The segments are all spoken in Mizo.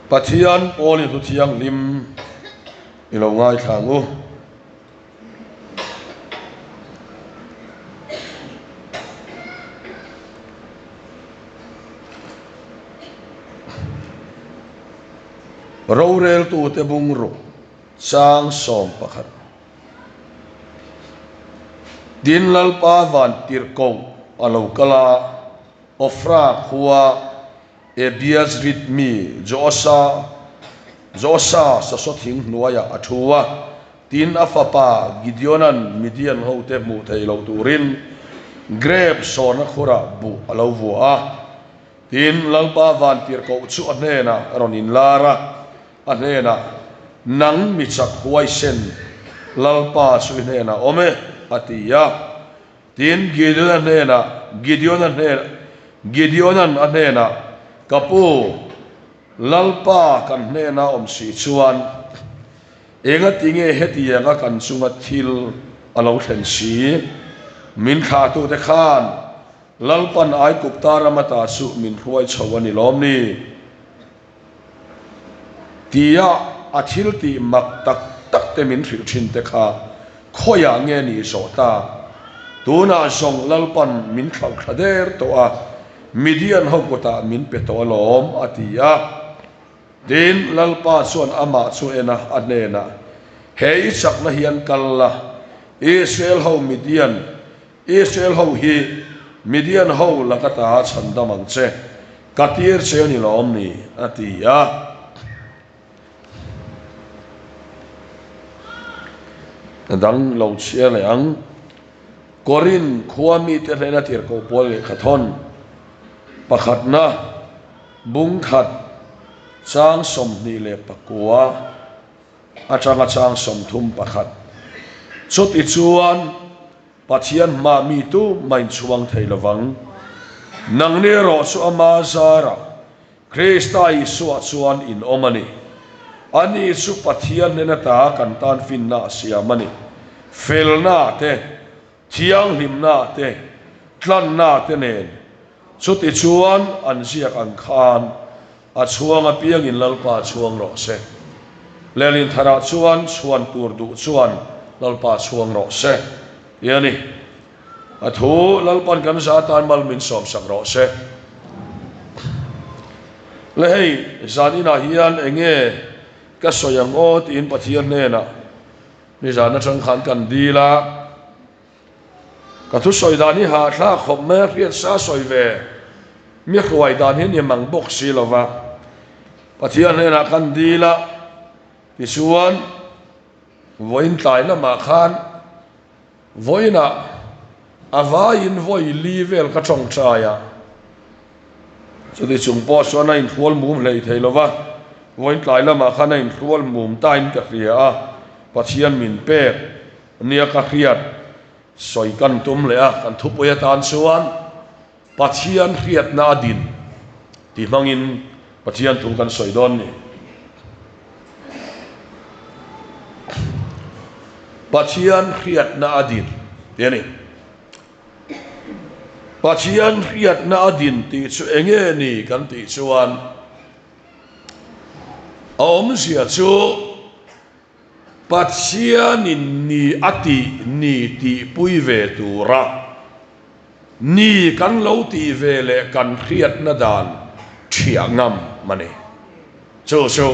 Pathian Pawl in Hluthianghlim i lo ngaithla ang u. Roreltute bungruk chang 11. Tin Lalpa van tirhkoh a lo kal a, Ofra khua Ebiazrit mi Joasa, Joasa sasaw thing hnuaiah a thu a, tin a fapa Gideona'n Midian hote hmuh theih loh turin grep sawrna khurah buh a lo vua a. Tin, Lalpa vantirhkoh chu a hnenah a rawn inlar a, a hnenah, Nang mi chak huaisen, Lalpa chu i hnenah awm e, a ti a. Tin, Gideona hnenah, Gideona hnen, Gideona'n a hnenah, Ka pu, Lalpa kan hnena awm si chuan, engatinge hetianga kan chunga thil a lo thlen si? Min thlahtute khan Lalpan Aigupta ram ata chu min hruai chho a ni lawm ni? Tia a thil tih mak tak tak te min hrilh thin te kha khawiah nge ni zawh tak? Tunah zawng Lalpan min thlauh thla der tawh a, Midian ho kutah min pe tawh alawm, a ti a. Tin, Lalpa chuan amah chu en a, a hnenah, He i chakna hian kal la, Israel ho Midian Israel ho hi Midian ho laka ta chhandam ang che, ka tir che a ni lawm ni? a ti a. A dang lo chhia leh ang. Korin khua mite hnena tirhkoh pawl lehkha thawn pakhatna bungkhat chang 29 atanga chang 31. Chutichuan Pathian hma mi tu mah in chhuang thei lovang. Nangni erawh chu ama zarah Krista Isua chuan in awm a ni. Ani chu Pathian hnena ta kan tan finna a siam a ni. Felna te, thianghlimna te, tlanna te nen. Chutichuan an ziak ang khan a chhuang apiangin Lalpa chhuang rawh se. Lehlin tharah chuan chhuan tur duh chuan Lalpa chhuang rawh se tih a ni. A thu Lalpan kan za atan mal min sawmsak rawh se. Le hei zan inah hian enge ka sawi ang aw tiin Pathian hnenah nizan atang khan kan dil a. Ka thusawi dan hi hahthlak khawp mai a, hriatsa sawi ve mi hruai dan hi ni mang bawk si lo va. Pathian hnenah kan dil a, tichuan vawiin tlai lamah khan vawiinah a vaiin vawi li vel ka tawngtai a, chuti chung pawh chuan a inhrual mum hlei thei lo va, vawiin tlai lamah khan a inhrual mum tain ka hria a, Pathian min pek. Nia ka hriat sawi kan tum leh a, kan thupui atan chuan Pathian hriatna a din tih hmangin Pathian thu kan sawi dawn ni. Pathian hriatna a din tih a ni. Pathian hriatna a din tih chu enge ni kan tih chuan a awmzia chu Pathianin ni a tih ni tihpui ve tura ni kan lo tih ve leh kan hriatna dan thiah ngam a ni. Chu chu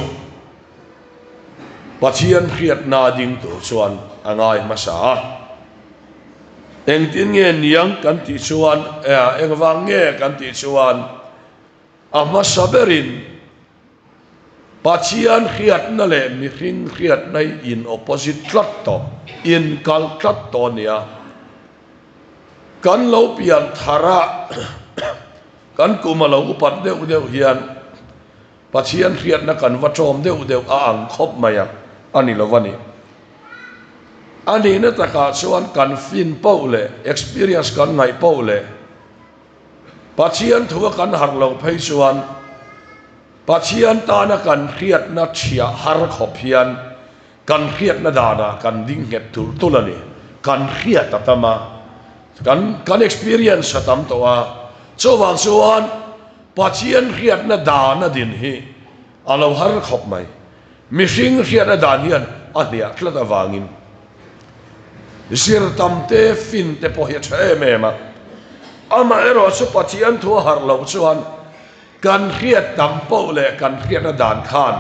Pathian hriatna ding tur chuan a ngai hmasa a. Engtin nge niang kan tih chuan, engvang nge kan tih chuan a hmasa berin, Pathian hriatna leh mihring hriatna hi in opposite tlat tawh, in kalh tlat tawh a nia. Kan lo pian thar a, kan kum a lo upat deuh deuh hian Pathian hriatna kan va ṭawm deuh deuh a ang khawp mai a, a ni lo a ni. A nihna takah chuan kan fin poh leh experience kan ngaih poh leh Pathian thu a kan harh loh phei chuan Pathian tana kan hriatna chhiah har khawp hian kan hriatna danah kan ding nghet tulh tulh a ni. Kan hriat a tam a, kan kan experience a tam tawh a, chuvang chuan Pathian hriatna dan a din hi. A lo har khawp mai. Mihring hriatna dan hian a hniah tlat avangin zir tam te, fin te pawh hi a tha em em a. Amaherawh chu Pathian thu a harh loh chuan kan hriat tam poh leh kan hriatna dan khan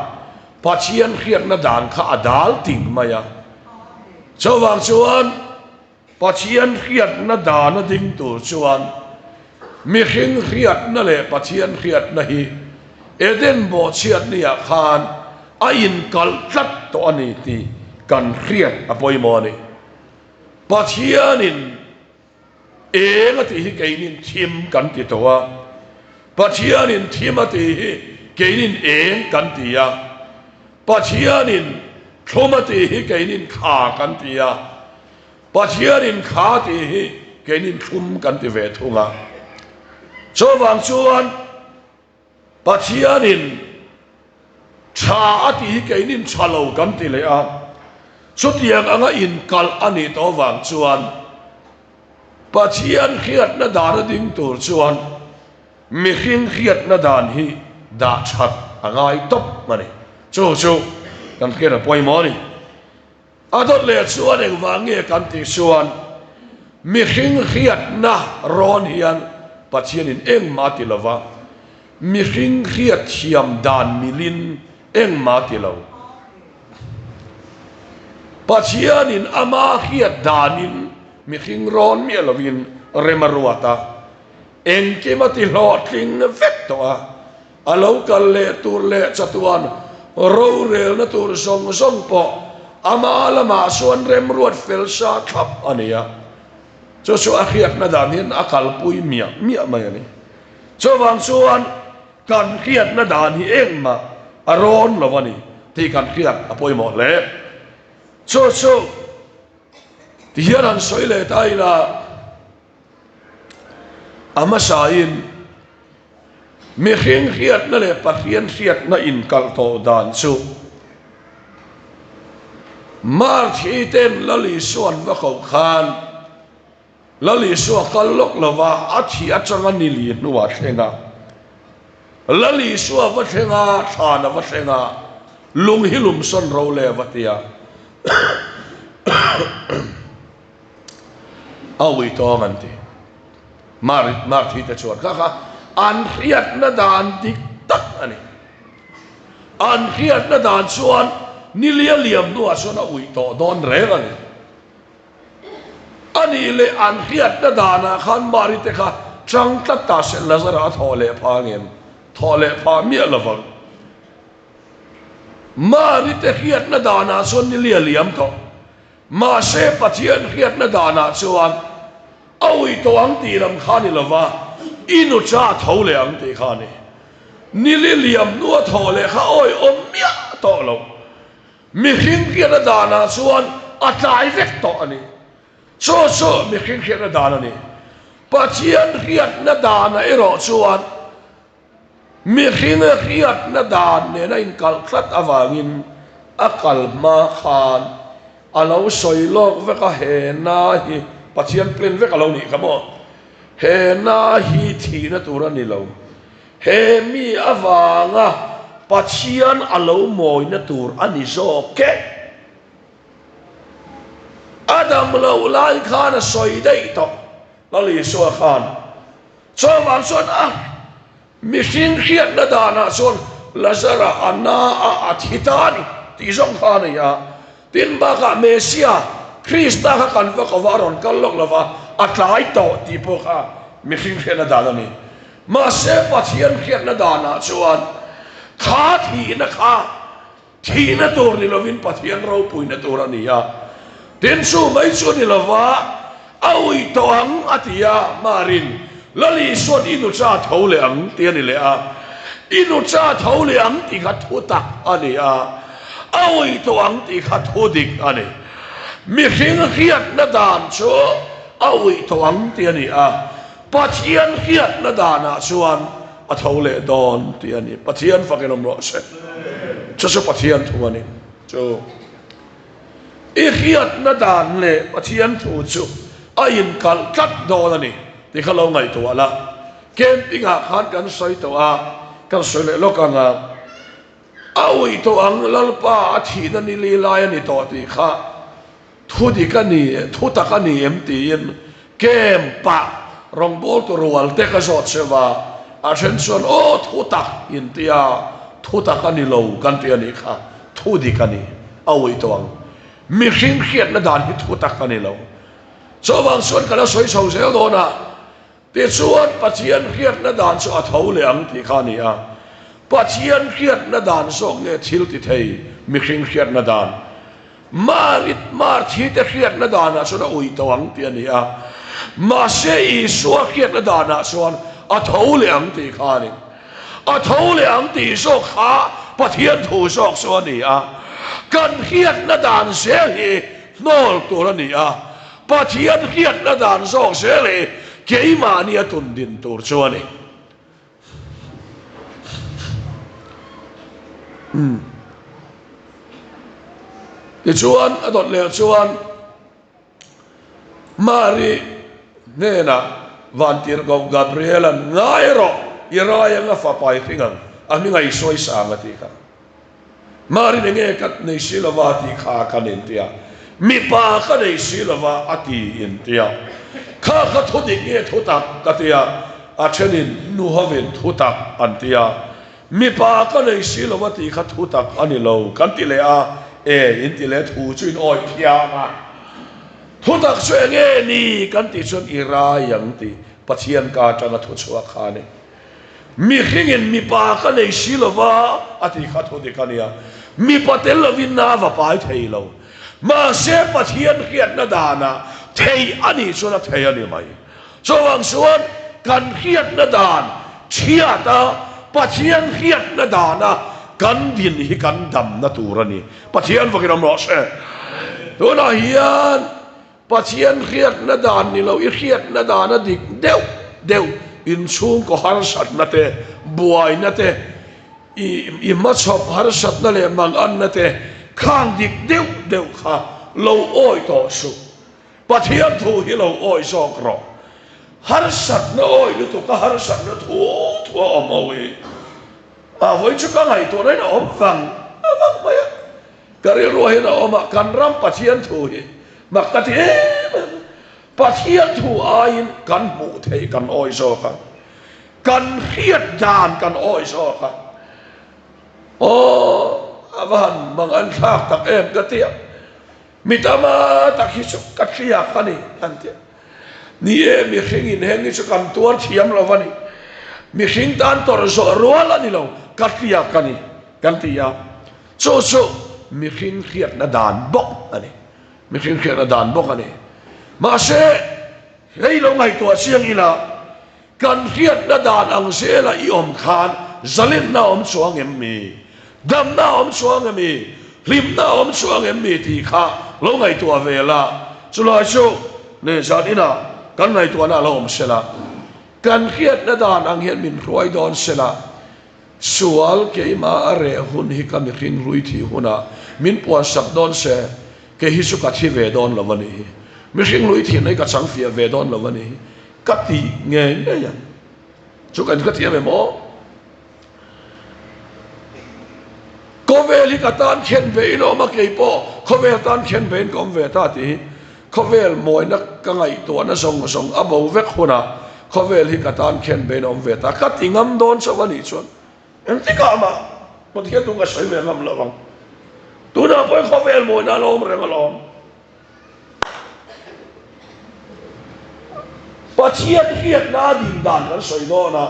Pathian hriatna dan kha a dal ting mai a. Chuvang chuan Pathian hriatna dana ding tur chuan mihring hriatna leh Pathian hriatna hi Eden bawhchhiatniah khan a inkalh tlat tawh a ni tih kan hriat a pawimawh a ni. Pathianin eng a tih hi keinin thim kan ti tawh a, Pathianin thim a tih hi keinin eng kan ti a, Pathianin thlum a tih hi keinin kha kan ti a, Pathianin kha tih hi keinin thlum kan ti ve thung a. Chuvang chuan Pathianin tha a tih hi keinin tha lo kan ti leh a. Chutiang anga inkalh a nih tawh vang chuan Pathian hriatna dan a ding tur chuan Mihring hriatna dan hi dah that a ngai tawp a ni. Chu chu kan hriat a pawimawh a ni. A dawt leh chuan engvang nge kan tih chuan mihring hriatna rawn hian Pathianin engmah a ti lo va, mihring hriat thiam dan milin engmah a ti lo. Pathianin ama hriat danin mihring rawn miah lovin rem a ruat a. Engkim a ti hlawhtling vek tawh a, a lo kal leh tur leh chatuan rorelna tur zawng zawng pawh ama lamah chuan remruat fel sa thlap a ni a, chu chu a hriatna dan hian a kalpui miah miah mai a ni. Chuvang chuan kan hriatna dan hi engmah a rawn lo a ni tih kan hriat a pawimawh hle. Chu chu tihian han sawi leh ta ila. A hmasain mihring hriatna leh Pathian hriatna inkalh tawh dan chu Marthi ten Lal Isua an va koh khan Lal Isua kal lawk lova a thih atanga nili hnuah thleng a, Lal Isua va thleng a, thlan a va thleng a, lung hi lumsawn ro le a va ti a. A ui tawng an ti. Marthi te chuan kha kha an hriatna dan dik tak a ni. An hriatna dan chuan nilia liam hnuah chuan a ui tawh dawn reng a ni. A nih leh an hriatna danah khan Mari te kha chang tlat ta se Lazara a thawh leh pha ngem? Thawh leh pha miah lovang. Mari te hriatna danah chuan nilia liam tawh. Mahse, Pathian hriatna danah chuan a ui tawh ang tih lam kha ni lova, i nu cha tho leh ang tih kha a ni. Nili liam hnua tho leh kha awihawm miah tawh lo. Mihring hriatna danah chuan a tlai vek tawh a ni. Chu chu mihring hriatna dan a ni. Pathian hriatna danah erawh chuan Mihring hriatna dan nena inkalh tlat avangin a kal hma khan a lo sawi lawk vek a, he na hi Pathian plan vek a lo nih kha maw? He na hi thihna tur a ni lo, he mi avanga Pathian a lo mawina tur a ni zawk e. A dam loh lai khan a sawi daih tawh, Lal Isua khan. Chuvang chuan a mihring hriatna danah chuan Lazara a na a, a thi ta a ni tih zawng kha a nei a. Tin bakah Mesia, Krista kha kan va ko va, a rawn kal lawk lo va, a tlai tawh tih pawh kha mihring hriatna dan a ni. Mahse Pathian hriatna danah chuan kha thihna kha Thihna tur ni lovin Pathian ropuina tur a ni a, tin chu mai chu ni lova a ui tawh ang a ti a, Marin, Lal Isuan i nucha tho leh ang tih a ni leh a, i nucha tho leh ang tih kha thu tak a ni a, a ui tawh ang tih kha thu dik a ni. Mihring hriatna dan chu a ui tawh ang tih a ni a, Pathian hriatna danah chuan a tho leh dawn tih a ni. Pathian fakin awm rawh se. Chu chu Pathian thu a ni. Chu i hriatna dan leh Pathian thu chu a inkalh tlat dawn a ni tih kha lo ngaihtuah la. Camping ah khan kan sawi tawh a, kan sawi leh lawk ang a. uih tawh ang, Lalpa a thihna ni li lai a ni tawh tih kha thu dik a ni, thu tak a ni em tiin camp ah rawngbawltu rual te ka zawt che va, a then chuan aw thu tak in tia, thu tak a ni lo kan ti a nih kha, thu dik a ni, a uih tawh ang. Mihring hriatna dan hi thu tak a ni lo. Chuvang chuan ka la sawi chho zel dawn a. Tichuan, Pathian hriatna dan chu a tho leh ang tih kha a ni a. Pathian hriatna dan zawk nge thil ti thei mihring hriatna dan? Marit Marthi te hriatna danah chuan a ui tawh ang tih a ni a. Mahse, Isua hriatna danah chuan a tho leh ang tih kha a ni. A tho leh ang tih zawk kha Pathian thu zawk chu a ni a. Kan hriatna dan zel hi hnawl tur a ni a. Pathian hriatna dan zawk zel hi keimahni a tun din tur chu a ni. Tichuan, a dawt leh chuan Mari hnenah Vantirhkoh Gabriela'n, Ngai rawh, i rai anga fapa i hring ang, a hming a i sawi sang a tih kha. Marin enge ka nei si lova tih kha kan intia, mipa ka nei si lova a ti intia. Kha kha thu dik nge thu tak ka tia, a thenin nu hovin thu tak an tia. Mipa ka nei si lova tih kha thu tak a ni lo kan ti leh a, e in ti leh thu chu in awih phiang a. Thu tak chu enge ni kan tih chuan i rai ang tih Pathian ka atanga thu chhuak kha a ni. Mihringin mipa ka nei si lo va, a ti kha thu dik a nia. Mipa tel lovin na va pai thei lo. Mahse Pathian hriatna danah thei a nih chuan a thei a ni mai. Chuvang chuan kan hriatna dan chhiata Pathian hriatna dana kan din hi kan damna tur a ni. Pathian vakin awm rawh se. Tunah hian Pathian hriatna dan ni lo, i hriatna dan a dik deuh deuh, inchhungkaw harsatna te, buaina te, i i hmachhawp harsatna leh manganna te khang dik deuh deuh kha lo awi tawh suh. Pathian thu hi lo awi zawk rawh. Harsatna awi lutuk a harsatna thu thu a awm ho hi a vawi chu ka ngaihtuahna in a awm vang vang mai a. Ka rilruah hian a awm a, kan ram Pathian thu hi mak ka ti em em. Pathian thu aiin kan hmuh theih kan awi zawk a, kan hriat dan kan awi zawk a. Aw, a va han mang an thlak tak em ka ti a. Mi tama tak hi chu ka hriak a ni an ti a. Ni e, mihringin heng hi chu kan tuar thiam lo a ni. Mihring tan tawrh zawh rual a ni lo, ka hriak a ni kan ti a. Chu chu mihring hriatna dan bawk a ni. Mihring hriatna dan bawk a ni. Mahse, hei lo ngaihtuah chiang ila, kan hriatna dan ang zela i awm khan zalenna a awm chuang em mi? Damna a awm chuang em mi? Hlimna a awm chuang em mi tih kha lo ngaihtuah ve la. Chulai chu leh zan inah kan ngaihtuahna a lo awm sela, kan hriatna dan ang hian min hruai dawn sela, Sual keimah a reh hun hi ka mihring hlui thih hunah min puansak dawn se, kei hi chu ka thi ve dawn lo a nih hi. Mihring hlui thihna hi ka chang fiah ve dawn lo a nih hi. Ka ti ngei ngei ang. Chu kan ka thiam em aw? Khawvel hi ka tan khen ve in a awm a, kei pawh khawvel tan khen ve in ka awm ve ta tih hi Khawvel mawina ka ngaihtuahna zawng zawng a bo vek hunah khawvel hi ka tan khen bein a awm ve ta. Ka ti ngam dawn chauh a nih chuan engtikah mah Pathian thu ka sawi ve ngam lo ang. Tunah pawhin khawvel mawina a lo awm reng alawm. Pathian hriatna a din dan kan sawi dawn a,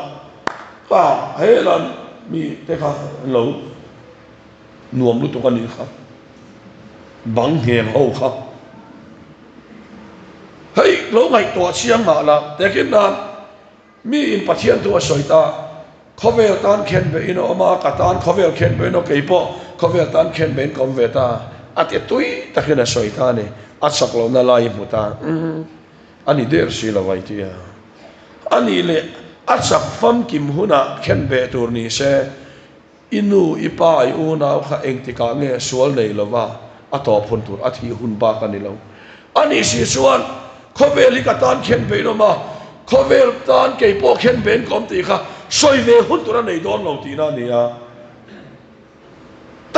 kha helam mi te kha an lo. Nuam lutuk a nih kha. Bang ngheng ho kha. Hei lo ngaihtuah chiang mah la, tekin nan mi in Pathian thu a sawi ta, khawvel tan khen ve in a awm a, ka tan khawvel khen ve in aw, kei pawh khawvel tan khen ve in ka awm ve ta, a ti tui takin a sawi ta a ni, a chak lohna lai i hmu ta, umm a ni der si lo a i ti a. A nih leh a chak famkim hunah khen ve tur ni se, I nu, i pa, i unau kha engtikah nge sual nei lova a tawp hun tur a thih hun bak a ni lo. A nih si chuan khawvel hi ka tan khen vein awm a, khawvel tan kei pawh khen vein ka awm tih kha sawi ve hun tur a nei dawn lo tihna a ni a.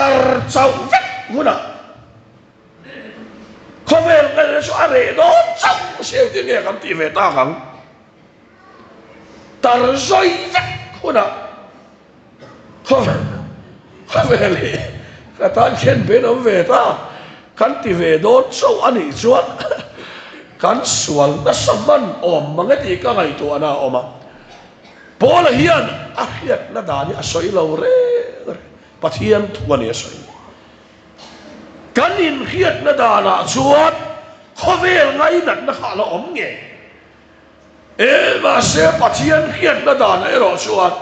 Tar chauh vek hunah khawvel ngaihna chu a reh dawn chauh si engtin nge kan tih ve tak ang? Tar zawi vek hunah khawvel khawvel hi ka tan khen ben awm ve ta kan ti ve dawn chauh a nih chuan kan sual nasa hman awm mang e tih ka ngaihtuahna a awm a. Paula hian a hriatna dan hi a sawi lo reng reng. Pathian thu a ni a sawi. Kan inhriatna danah chuan khawvel ngainatna kha a la awm nge? E, mahse Pathian hriatna danah erawh chuan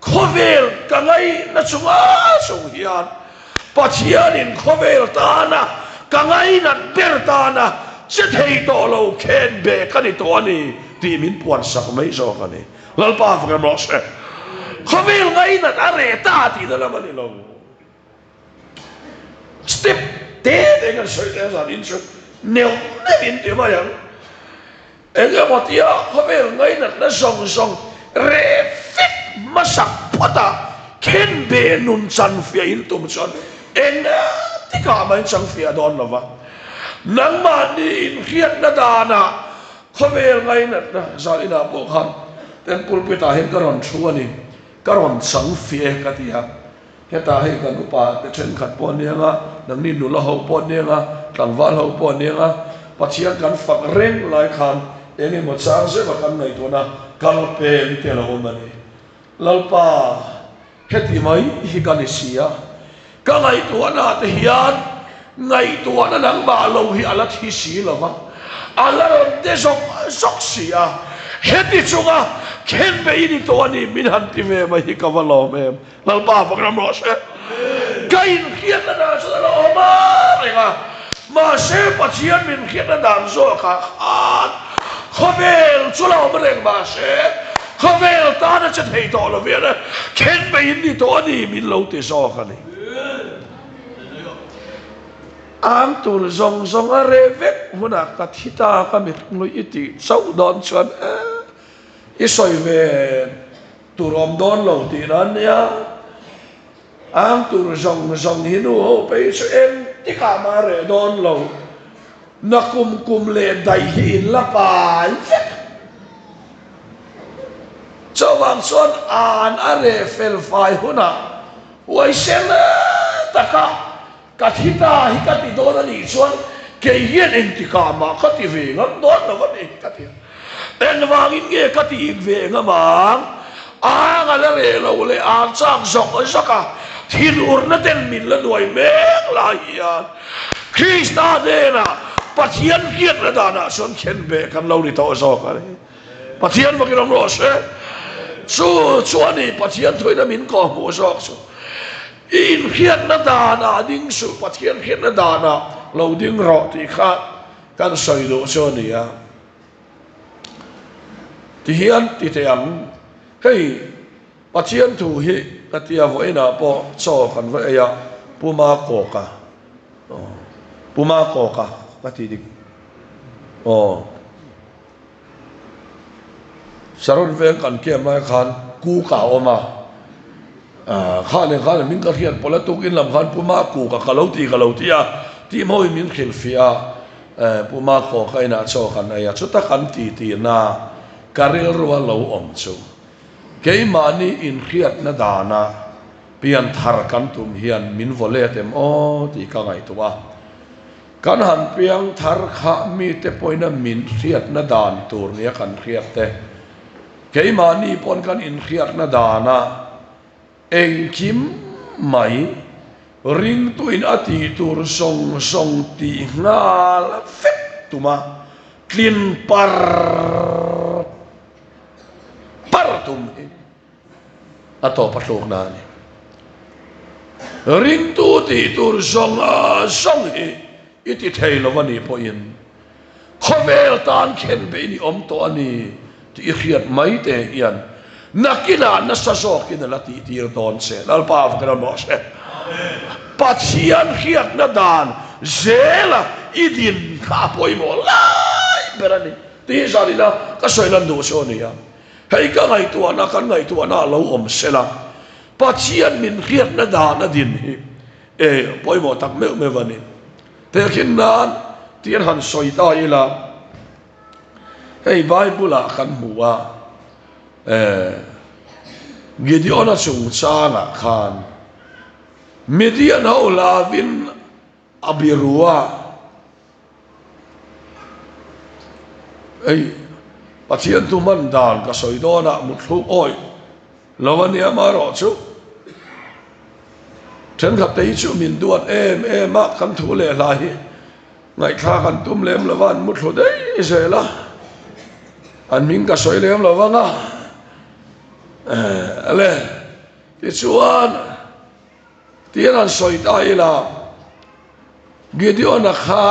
khawvel ka ngaihna chunga chung hian Pathianin khawvel tana ka ngainat ber tana che thei tawh lo khen be ka ni tawh a ni tih min puansak mai zawk a ni. Lalpa fak rawh se. Khawvel ngainat a reh ta tihna lam a ni lo. Step te te kan sawi te zan in chu neuh neuh in ti mai ang. Eng emaw tia khawvel ngainatna zawng zawng reh vek hmasak phawt a khen be nun chan fiah in tum chuan eng tikah mah in chang fiah dawn lo va. Nangmahni inhriatna danah Khawvel ngainatna zan inah pawh khan Temple pitah hian ka rawn thu a ni, ka rawn chang fiah e ka ti a. Hetah hei kan upa te thenkhat pawh a niang a, nangni nula ho pawh a niang a, tlangval ho pawh a niang a, Pathian kan fak reng lai khan eng emaw chang zeuh a kan ngaihtuahna kal peng te a lo awm a ni. Lalpa. Heti mai hi ka ni si a, ka ngaihtuahna te hian ngaihtuahna nangmah lo hi a la thi si lo va, a la rawn de zawk zawk si a, heti chunga khen ve i ni tawh a ni min han ti ve mai hi ka va lawm em. Lalpa fak ram rawh se. Ka inhriatna dan chuan a la awm a reng a, mahse Pathian min hriatna dan zawkah khan khawvel chu la awm reng mahse, Khawvel tan a che thei tawh lo vian a, khen mai in ni tawh a ni min lo ti zawk a ni. Ang tur zawng zawng a reh vek hunah ka thi ta ka mit ngawih i tih chauh dawn chuan eh i sawi ve tur awm dawn lo tih nan nia. Ang tur zawng zawng hi nu ho phei chu engtikah mah a reh dawn lo. Na kum kum leh daih hi in la pai vek. Chuvang chuan an a reh fel fai hunah huaisen taka ka thi ta hi ka ti dawn a nih chuan kei hian engtikah mah ka ti ve ngam dawn lo a ni ka ti a. Engvangin nge ka tih ve ngam ang? Ang a la reh lo leh ang chak zawk zawk a, thinurna ten min la nuai mek lai hian Krista hnenah Pathian hriatna danah chuan khen ve kan lo ni tawh zawk a ni. Pathian vakin awm rawh se. Chu chu a ni Pathian thuina min kawhhmuh zawk chu. I inhriatna danah ding suh, Pathian hriatna danah lo ding rawh tih kha kan sawi duh chu a ni a. Tihian ti teh ang, hei Pathian thu hi ka tia vawiinah pawh chaw kan va ei a, Puma Kawka, Puma Kawka ka ti dik aw. Saron veng kan camp lai khan Kuka a awm a, kha nen khan min ka hriat pawlh a, tukin lam khan Puma Kuka ka lo ti ka lo ti a, tih mawiin min hrilhfiah a, Puma Kawka inah chaw kan ei a, chuta kan ti tihna ka rilrua lo awm chu keimahni inhriatna dana pianthar kan tum hian min vaw let em aw tih ka ngaihtuah a. Kan han piang thar kha mite pawhin min hriatna dan tur nia kan hriat te, keimahni pawn kan inhriatna dana engkim mai ringtuin a tih tur zawng zawng tih nghal vek tuma tlin par par tum hi a tawp a hlukna a ni. Ringtu tih tur zawng zawng hi i ti thei lo a nih pawhin khawvel tan khen beih ni awm tawh a ni tih i hriat mai te hian nakinah nasa zawkin a la tih tir dawn che. Lalpa va kan rawh se. Pathian hriatna dan zela i din kha a pawimawh lai ber a ni tih hi zanina ka sawi lan duh chu a ni a. Hei ka ngaihtuahna, kan ngaihtuahna a lo awm sela, Pathian min hriatna dan a din hi. E, pawimawh tak meuh meuh a ni. Tehkhin nan tir han sawi ta ila, hei Bible-ah kan hmu a, e, Gideon-a chungchangah khan Midian ho lavin a biru a, hei Pathian thu hman dan ka sawi dawnah muthluk awih lo a nia amaherawhchu thenkhat te hi chu min duat em em a, kan thu leh hla hi ngaihthlak an tum lem lo va, an muthlu daih zel a, an hming ka sawi lem lo vang a, le tichuan. Tiang an sawi ta ila, Gideon-a kha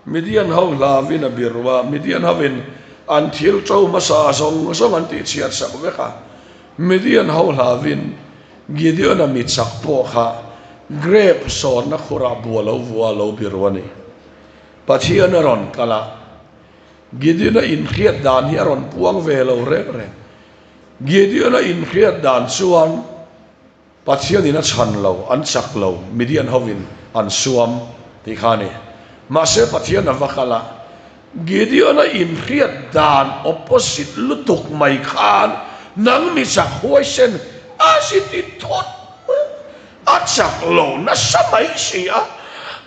Midian ho hlauin a biru a, Midian hovin an thil to hmasa zawng zawng an tihchhiat sak vek a. Midian ho hlauin Gideon-a mi chak pawh kha grape sawnna khurah bua lo vua lo biru a ni. Pathian a rawn kal a, Gideon-a inhriat dan hi a rawn puang ve lo reng reng. Gideon-a inhriat dan chuan Pathianin a chhan lo, an chak lo, Midian hovin an suam tih kha a ni. Mahse Pathian a va kal a, Gideon-a inhriat dan opposite lutuk mai khan nang mi chak huaisen a si ti thawt mai a, a chak lo nasa mai si a,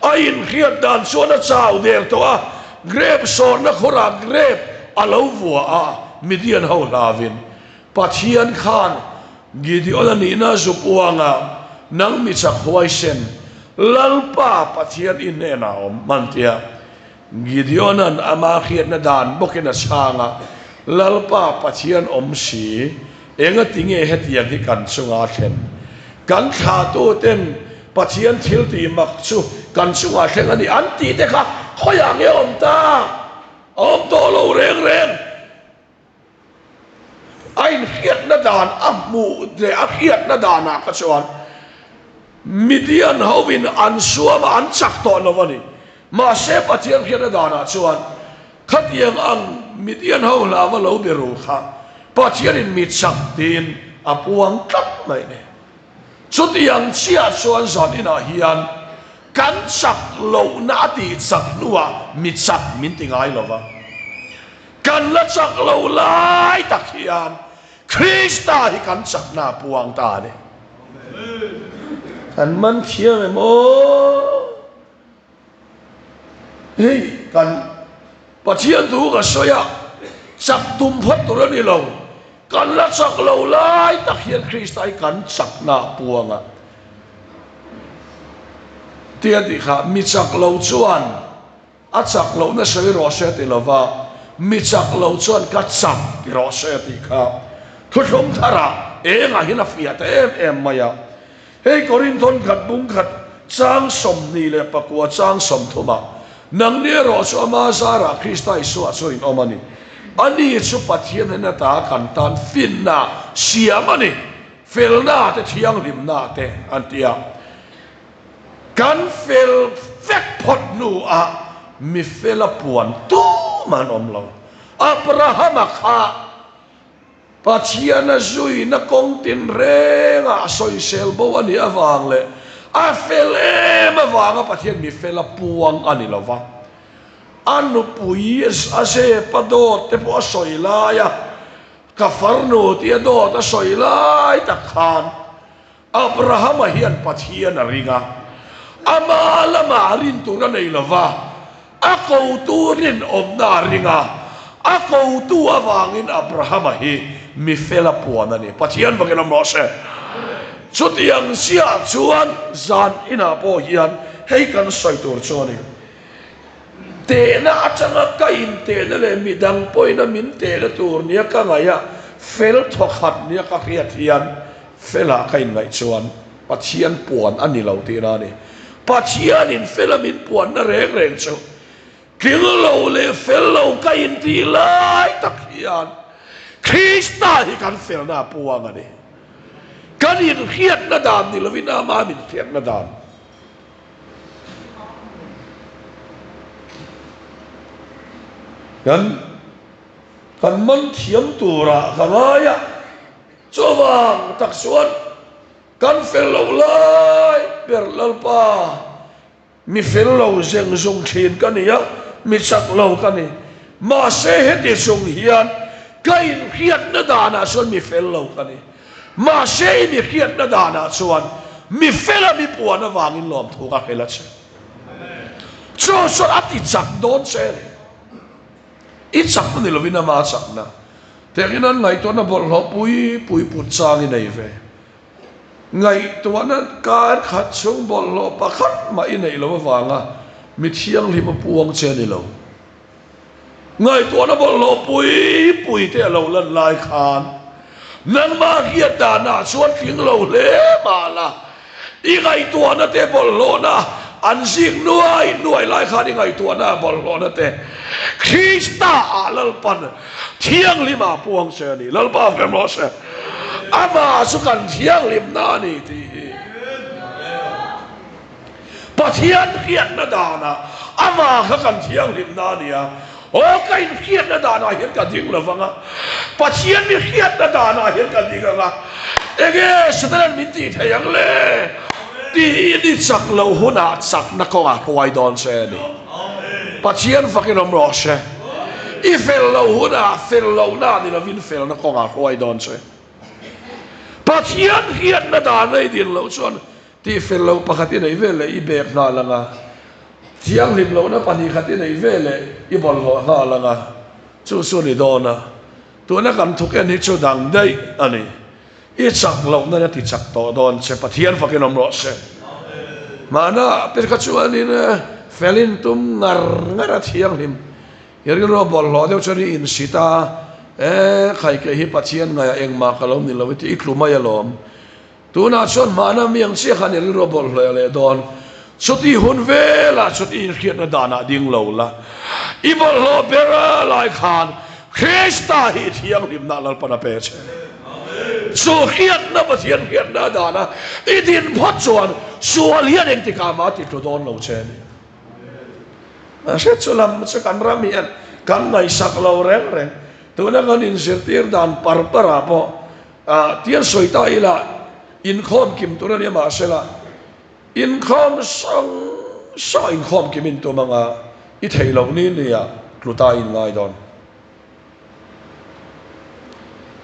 a inhriat dan chuan a chau der tawh a, grape sawrna khurah grape a lo vua a, Midian ho hlauin Pathian khan Gideon a nihna zu puanga nang mi chak huaisen Lalpa Pathian i hnenah awm hman tia Gideon-a'n ama hriatna dan bawkin a chhang a, Lalpa Pathian awm si, engati nge hetiang hi kan chunga a thlen? Kan thlahtuten Pathian thil tih mak chu kan chungah thleng a ni an tih te kha khawiah nge awm ta? A awm tawh lo reng reng. A inhriatna dan a hmuh leh a hriatna danah kha chuan Midian hovin an suam a, an chak tawh lo a ni. Mahse Pathian hriatna danah chuan khatiang ang Midian ho hlava lo be ru kha Pathianin mi chak tiin a puang tlat mai a ni. Chutiang chiah chuan zan inah hian kan chak lohna a tih chak hnuah mi chak min ti ngai lo va. Kan la chak lo lai tak hian Krista hi kan chakna a puang ta a ni. Kan man thiam em aw? Hei kan Pathian thu ka sawi a, chak tum phawt tur a ni lo. Kan la chak lo lai tak hian Krista hi kan chakna a puang a. Tia tih kha mi chak lo chuan A chak lohna sawi rawh se ti lova, mi chak lo chuan ka chak ti rawh se tih kha thuthlung tharah engah hian a fiah ta em em mai a. Hei Korinthon khat bung khat chang 29 chang 30 ah, Nangni erawh chu ama zarah Krista Isua chu in awm a ni. Ani chu Pathian hnen ata kan tan finna siam a ni, felna te thianghlimna te an ti a. Kan fel vek phawt hnuah mi fela puan tumah an awm lo. Abrahama kha Pathiana zuina kawng tinrengah a sawisel bo a nih avang leh a fel em avanga Pathian mi fela puang a ni lo va. A nupui a zepa dawt te pawh a sawi lai a, ka farnu tia dawt a sawi lai tak khan Abrahama hian Pathian a ring a, ama lamah rin tur a nei lo va, a kotu rinawmna a ring a, a kotu avangin Abrahama hi mi fel a puan a ni. Pathian bawkin awm rawh se. Chutiang ziah chuan zan inah pawh hian hei kan sawi tur chu a ni. Tehna atanga ka intehna leh midang pawhin a min tehna tur nia ka ngaih a, fel thawkhat nia ka hriat hian Fela ka inngaih chuan Pathian puan a ni lo tihna a ni. Pathianin Fela min puanna reng reng chu tling lo leh fel lo ka intih lai tak hian Krista hi kan felna a puang a ni. Kan inhriatna dan ni lovin ama min hriatna dan. Kan kan man thiam turah ka ngai a. Chuvang tak chuan kan fel loh lai. ber Lalpa mi fel lo zeng zung thin ka ni a, mi chak lo ka ni. Mahse heti chung hian ka inhriatna danah chuan mi fel lo ka ni. Mahse i mi hriatna danah chuan mi fela mi puan avangin lawmthu ka hrilh a che. Chu chuan a ti chak dawn che a ni. I chakna ni lovin ama chakna. Tiangin an ngaihtuahna bawlhhlawh pui pui put chang i nei ve. Ngaihtuahna kar khat chhung bawlhhlawh pakhat mah i neih loh avanga mi thianghlim a puang che a ni lo. Ngaihtuahna bawlhhlawh pui pui te a lo lan lai khan nangmah hriat danah chuan tling lo hle mah la, i ngaihtuahna te bawlhhlawhna an zik nuai nuai lai khan i ngaihtuahna bawlhhlawhna te Krista ah Lalpan thianghlim ah puang che a ni. Lalpa fem rawh se. Amah chu kan thianghlimna a ni tih hi Pathian hriatna danah amah kha kan thianghlimna a ni a. Aw ka inhriatna danah hian ka ding lo vang a, Pathian mi hriatna danah hian ka ding ang a, enge Satanan min tih thei ang le? Tiin i chak loh hunah chakna kawngah hruai dawn che a ni. Pathian fakin awm rawh se. I fel loh hunah fel lohna ni lovin felna kawngah hruai dawn che. Pathian hriatna dan a i din loh chuan Tih fel loh pakhat i neih vel leh i bek nghal ang a, thianghlim lohna pahnih khat i neih vel leh i bawlhhlawh nghal ang a, chu chu a ni dawn a. Tuna kan thuk en hi chu dang daih a ni. I chak lohna in a ti chak tawh dawn che, Pathian fakin awm rawh se. Mahna te kha chuanin felin tum ngar ngar a thianghlim i rilru a bawlhhlawh deuh chuan i insit a, e khaike hi Pathian ngaihah engmah ka lo ni lo i tih i tlu mai alawm. Tunah chuan hmana mi ang chiah khan i rilru a bawlhhlawh leh dawn. Chuti hun velah chuan i inhriatna danah ding lo la. I bawlhhlawh ber lai khan Krista hi i thianghlimna Lalpan a pe che. Chu hriatna Pathian hriatna dana i din phawt chuan sual hian engtikah mah a ti tlu dawn lo che a ni. A hriat chu lam chu kan ram hian kan ngaihsak lo reng reng. Tuna kan inzirtir dan par parah pawh Ah, tian sawi ta ila, inkhawm kim tur a nia mahsela, inkhawm sawng sawng a inkhawm kim in tum anga i theih loh ni nia tlu ta in ngai dawn.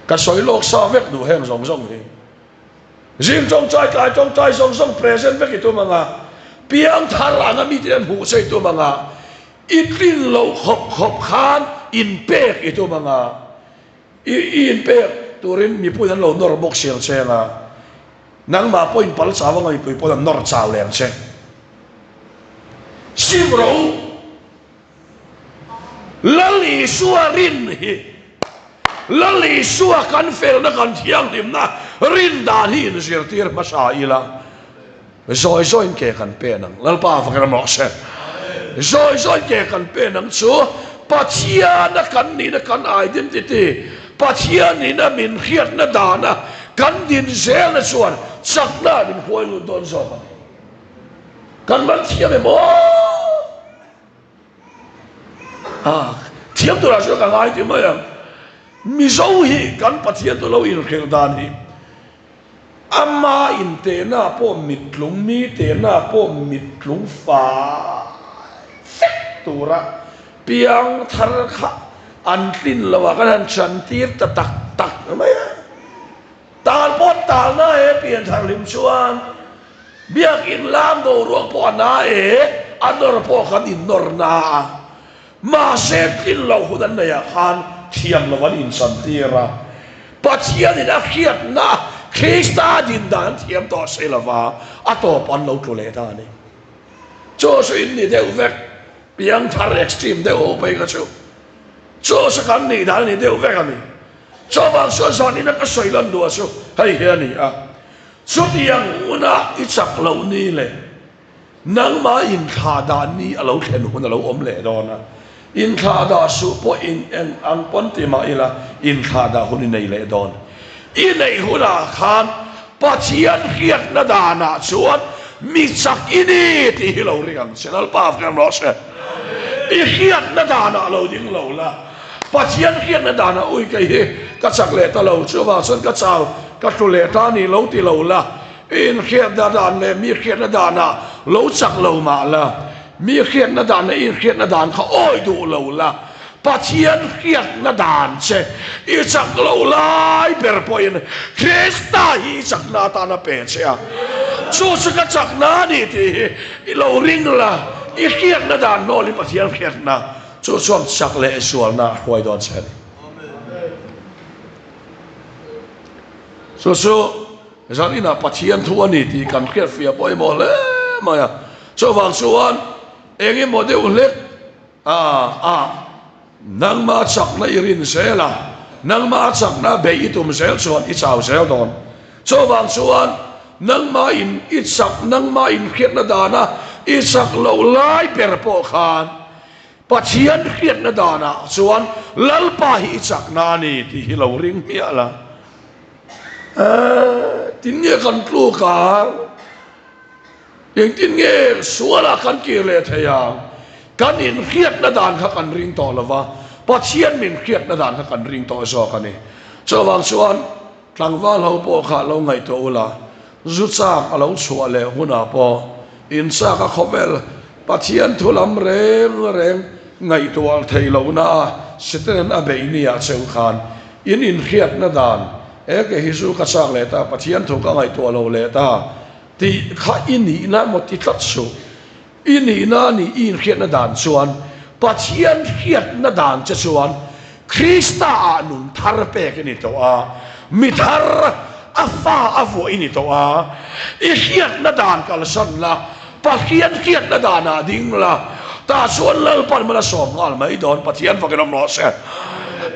Ka sawi lawk sa vek duh heng zawng zawng hi. Zing tawngtai tlai tawngtai zawng zawng present vek i tum anga, piang thar anga mite an hmuh che i tum anga, i tlin loh khawp khawp khan inpek i tum anga, I inpek turin mipui an lo nawr bawk siang che anga, nangmah pawhin pal chau anga mipui pawn an nawr chau leh ang che. Sim rawh u, Lal Isua rin hi, Lal Isua kan felna kan thianghlimna rin dan hi inzirtir hmasa ila, Zawi zawiin ke kan pen ang. Lalpa avangin ram rawh se. Zawi zawiin ke kan pen ang chu Pathiana kan nihna kan identity, Pathian nihna min hriatna dana kan din zelna chuan chakna min hruai lut dawn zawk a ni. Kan man thiam em aw? Ah, thiam turah chuan ka ngai ti mai ang. Mizo hi kan Pathian chu lo inhrilh dan hi Ama intehna pawh mittlung, mi tehna pawh mittlung fai vek tura piang thar kha an tlin lo ah kan han chantir ta tak tak mai a. Tal pawh talna e pian thar hlim chuan biakin lam boruak pawh a na e, a nawr pawh kan innawr na a. Mahse tlin loh hun an neih ah khan thiam lo an inchantir a, Pathianin a hriatna Krista din dan an thiam tawh si lova, a tawp an lo tlu leh ta a ni. Chu chu in ni deuh vek, piangthar extreme deuh ho phei kha chu. Chu chu kan nih dan a ni deuh vek a ni. Chuvang chuan zanina ka sawi lan duh a chu hei hi a ni a, chutiang huna i chak loh ni leh Nangmah inthlah dah ni a lo thlen hun a lo awm leh dawn a, inthlah dah suh pawh in eng ang pawn ti mah ila inthlah dah hun i nei leh dawn. I neih hunah khan Pathian hriatna danah chuan mi chak i ni tih hi lo ring ang che. Lalpa avngen rawh se. I hriatna danah lo ding lo la, Pathian hriatna danah ui kei hi ka chak leh ta lo, chuvang chuan ka chau ka tlu leh ta ni lo ti lo la. I inhriatna dan leh mi hriatna danah lo chak lo mah la, mi hriatna dan leh i inhriatna dan kha awi duh lo la, Pathian hriatna dan che i chak lo lai ber pawhin Krista hi i chakna atan a pe che a. Chu chu ka chakna a ni tih hi i lo ring la, i hriatna dan hnawlin Pathian hriatna chu chuan chak leh zualna a hruai dawn che a ni. Chu chu zan inah Pathian thu a ni tih kan hriatfiah pawimawh hle mai a. Chuvang chuan eng emaw deuh hlek a a nangma chakna i rin zel a, nangma chakna beih i tum zel chuan i chau zel dawn. Chuvang chuan nangma in i chak, nangma inhriatna dana i chak loh lai ber pawh khan Pathian hriatna danah chuan Lalpa hi i chakna a ni tih hi lo ring hmiah la. Eeh, tin nge kan tluk ang? Engtin nge sualah kan kir leh thei ang? Kan inhriatna dan kha kan ring tawh lo va, Pathian min hriatna dan kha kan ring tawh zawk a ni. Chuvang chuan Tlangval ho pawh kha lo ngaihtuah ula, zu chak a lo chhuah leh hunah pawh in chak a khawvel Pathian thu lam reng reng ngaihtuah theih lohna a Setanan a beih ni ah cheu khan in inhriatna dan e ke hi zu ka chak leh ta, Pathian thu ka ngaihtuah lo leh ta tih kha i nihna emaw ti tlat suh. I nihna a nih i inhriatna dan chuan Pathian hriatna dan che chuan Krista ah nun thar pek i ni tawh a, mi thar a fa a vuah i ni tawh a, i hriatna dan kalsan la, Pathian hriatna danah ding la, tah chuan Lalpan mal a sawm nghal mai dawn, Pathian fakin awm rawh se.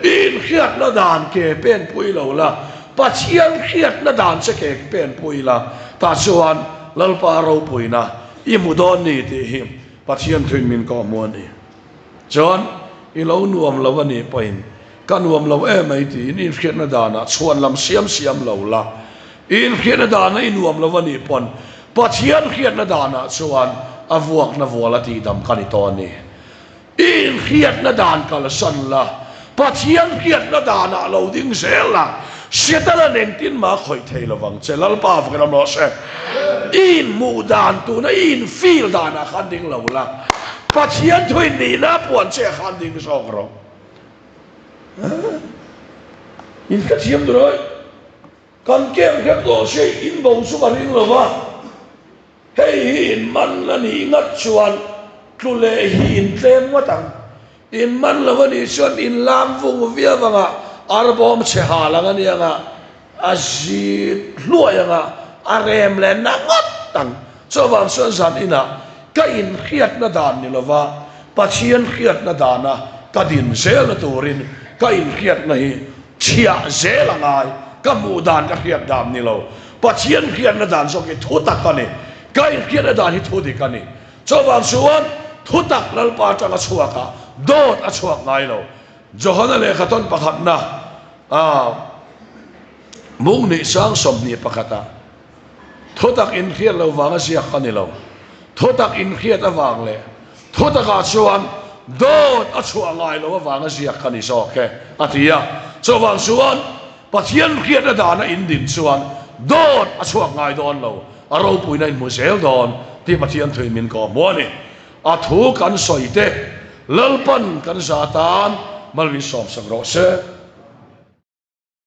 I inhriatna dan ke pen pui lo la, Pathian hriatna dan che ke pen pui la, tah chuan Lalpa ropuina I hmu dawn ni tih hi Pathian thuin min kawh hmu a ni. Chuan i lo nuam lo a nih pawhin ka nuam lo em mai tiin i inhriatna danah chhuan lam siam siam lo la. I inhriatna dana i nuam lo a nih pawn Pathian hriatna danah chuan a vuakna vual a tihdam ka ni tawh a ni. I inhriatna dan kalsan la, Pathian hriatna danah lo ding zel la, Setana'n engtin mah a khawih thei lo vang che, Lalpa vakin awm rawh se. I inhmuh dan tuna i infeel danah khan ding lo la, Pathian thuin nihna a puan che ah khan ding zawk rawh. In hrethiam tur awi. Kan kem hrep tawh se in bo chu ka ring lo va. Hei hi in man a nih ngat chuan tlu leh hi in tlem ngawt ang. In man lo a nih chuan in lam vung viau ang a, arbawm chhe hal ang a ni ang a, a zit hluai ang a, a rem leh na ngawt ang. Chuvang chuan zan inah ka inhriatna dan ni lova Pathian hriatna dana ka din zelna turin ka inhriatna hi Chhiah zel a ngai, ka hmuh dan ka hriat dan ni lo. Pathian hriatna dan zawk hi thu tak a ni. Ka inhriatna dan hi thu dik a ni. Chuvang chuan thu tak Lalpa atang a chhuak a, dawt a chhuak ngai lo. Johana lehkha tawn pakhatna mung nih sang 21 ah Thu tak inhriat lo vanga ziak ka ni lo. Thu tak inhriat avang leh thu takah chuan dawt a chhuah ngai lo avanga ziak ka ni zawk e, a ti a. Chuvang chuan Pathian hriatna dana indin chuan dawt a chhuak ngai dawn lo, a ropuina inhmu zel dawn tih Pathian thuin min kawhhmu a ni. A thu kan sawi te Lalpan kan za tan mal min sawmsak rawh se.